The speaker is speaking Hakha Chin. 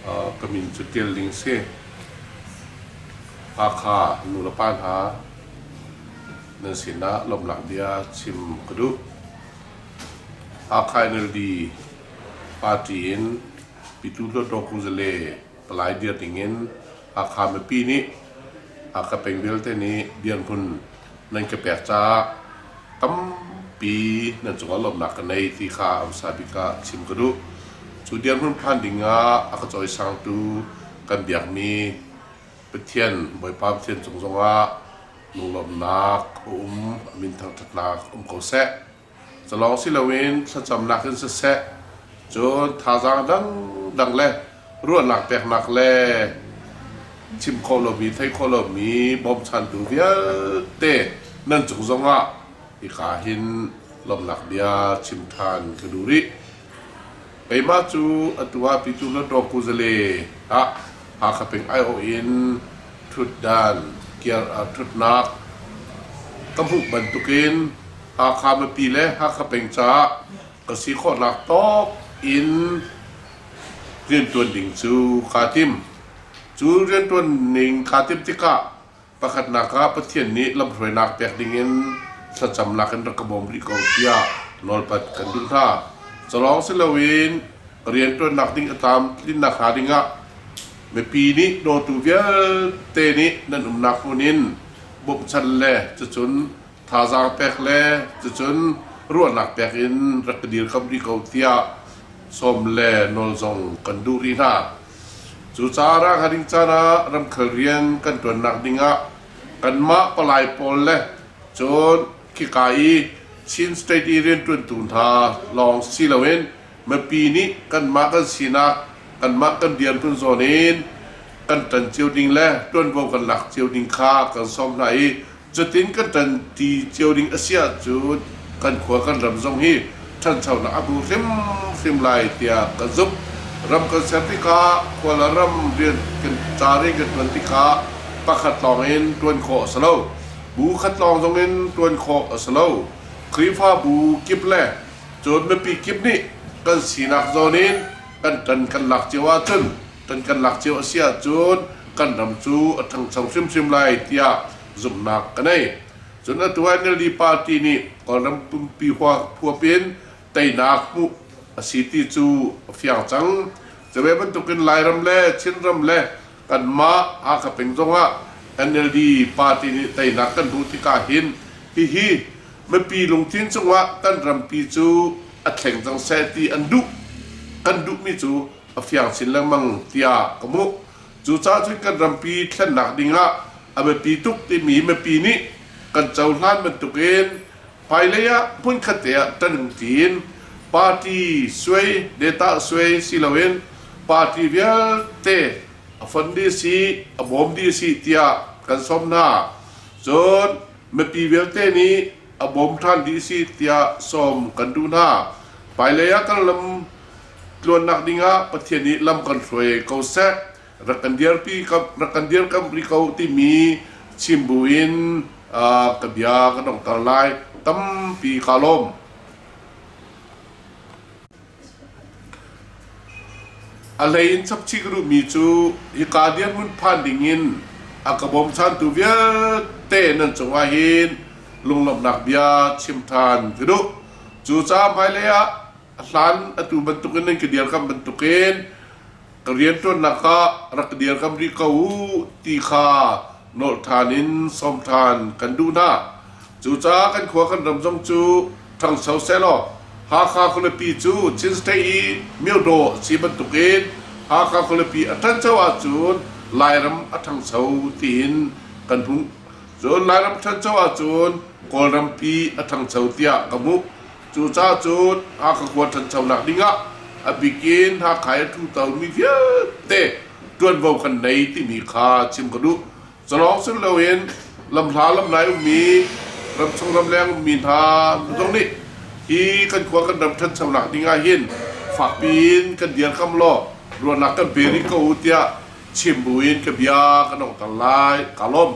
Ka min cu ṭial ding si. Hakha nulepa hna nan sinah lawmhnak bia chim ka duh. Hakha NLD party in Pyithu Hluttaw Kuzale palai dir dingin Hakha mipi nih Hakha peng vialte nih dirhmun nan ka pek caah tampi nan cungah lawmhnak ka nei ti kha a hmasa bik ah chim ka duh. Cu dirhmun phan dingah a ka cawisangtu kan biakmi Pathian Bawipa Pathian cung zongah lunglawmhnak a um, a min thangṭhatnak um ko seh. Calawng si loin thlacamnak in siseh, cun thazaang dangdang le ruahnak peknak le chim khawh lomi, theih khawh lomi bawmchantu vialte nan cung zongah hika hin lawmhnak bia chim ṭhan ka duh rih. Keimah cu atu ah Pitu Hluttaw Kuzale ah Hakha peng aiawh in ṭhutdan ṭhutnak ka hmuh bantukin Hakha mipi le Hakha peng caah ka si khawhnak tawk in rianṭuan ding cu kaa tim. Cu rianṭuan ning kaa timh tikah Pakhatnak ah Pathian nih lamhruainak pek dingin thlacamnak in rak ka bawm rih ko tiah nawlpat kan duh hna. Calawng si loin rianṭuannak ding a tlamtlinnak hnga dingah mipi nih dawtu vialte nih nan umnak hmun in bawmhchanh le cucun thazaang pek le cucun ruahnak pek in rak ka dirkamh rih ko tiah sawm le nawl zong kan duh rih hna. Cucaah ralha ding caan ah ramkhel rian kan ṭuannak dingah kanmah palai pawl le cun khika i Chin State i rianṭuantu hna lawng si loin mipi nih kanmah kan sinak, kanmah kan dirhmun zawn in kan ṭan cio ding le ṭuanvo kan lak cio ding kha kan sawm hna i Cutin kan ṭanṭi cio ding a si ahcun kan khua kan ram zong hi ṭhanchonak a hmu hrimhrim lai tiah kan zumh. Ram kan ser tikah khua le ram rian kan ca rian kan ṭuan tikah pakhat lawng in ṭuan khawh a si lo. Bu khat lawng zong in ṭuan khawh a si lo. Khrihfabu kip le cun mipi kip nih kan sinak zawn in kan ṭan kan lak cio ahcun ṭan kan lak cio a si ahcun kan ram cu a ṭhangcho hrimhrim lai tiah zumhnak ka nei. Cun atu NLD party nih Kawlram pumpi huap in teinak hmuh a si ti cu a fiang cang. Cuve bantukin Lairam le Chinram le kanmah Hakha peng zongah NLD party nih teinak kan hmuh tikah hin hihi mipi lungthin cungah kan rampi cu a thleng cang seh ti an duh kan duhmi cu a fiang chin lengmang tiah ka hmuh. Cucaah cun kan rampi thlennak dingah a biapi tuk timi mipi nih kan cohlan bantukin hmailei ah hmunkhat te ah ṭan tiin party suai data suai si loin party vialte a fund dih si a bawm dih si tiah kan sawm hna. Cun mipi vialte nih a bawm ṭhan dih si tiah sawm kan duh hna. Hmailei ah kan lam tluannak dingah Pathian nih lam kan hruai ko seh, rak kan dirpi rak kan dirkamh rih ko timi chim buin ka bia ka donghter lai. Tampi kaa lawm. A hlei in chapchih ka duhmi cu hika dirhmun phan dingin a ka bawmchantu vialte nan cungah hin lunglawmhnak bia chim ṭhan ka duh. Cucaah hmailei ah A hlan atu bantukin nan ka dirkamh bantukin ka rianṭuannak ah rak ka dirkamh rih ko u ti kha nolh ṭhan in sawm ṭhan kan duh hna. Cucaah kan khua kan ram zong cu ṭhangcho sehlaw Hakha khualipi cu Chin State i myodaw a si bantukin Hakha khualipi a ṭhancho ahcun Lairam a ṭhangcho tiin kan hmuh. Cun Lairam ṭhancho ahcun Kawlrampi a ṭhangcho tiah ka hmuh. Cucaah cun Hakha khua ṭhanchonak dingah a bikin Hakha i a ṭhutomi vialte ṭuanvo kan nei timi kha chim ka duh. Calawng si loin lamhla lamlai ummi ramchung ramleng ummi hna zong nih hi kan khua kan ram ṭhanchonak dingah hin fakpi in kan dirkam law ruahnak kan pe rih ko u tiah chim buin ka bia ka donghter lai. Kaa lawm.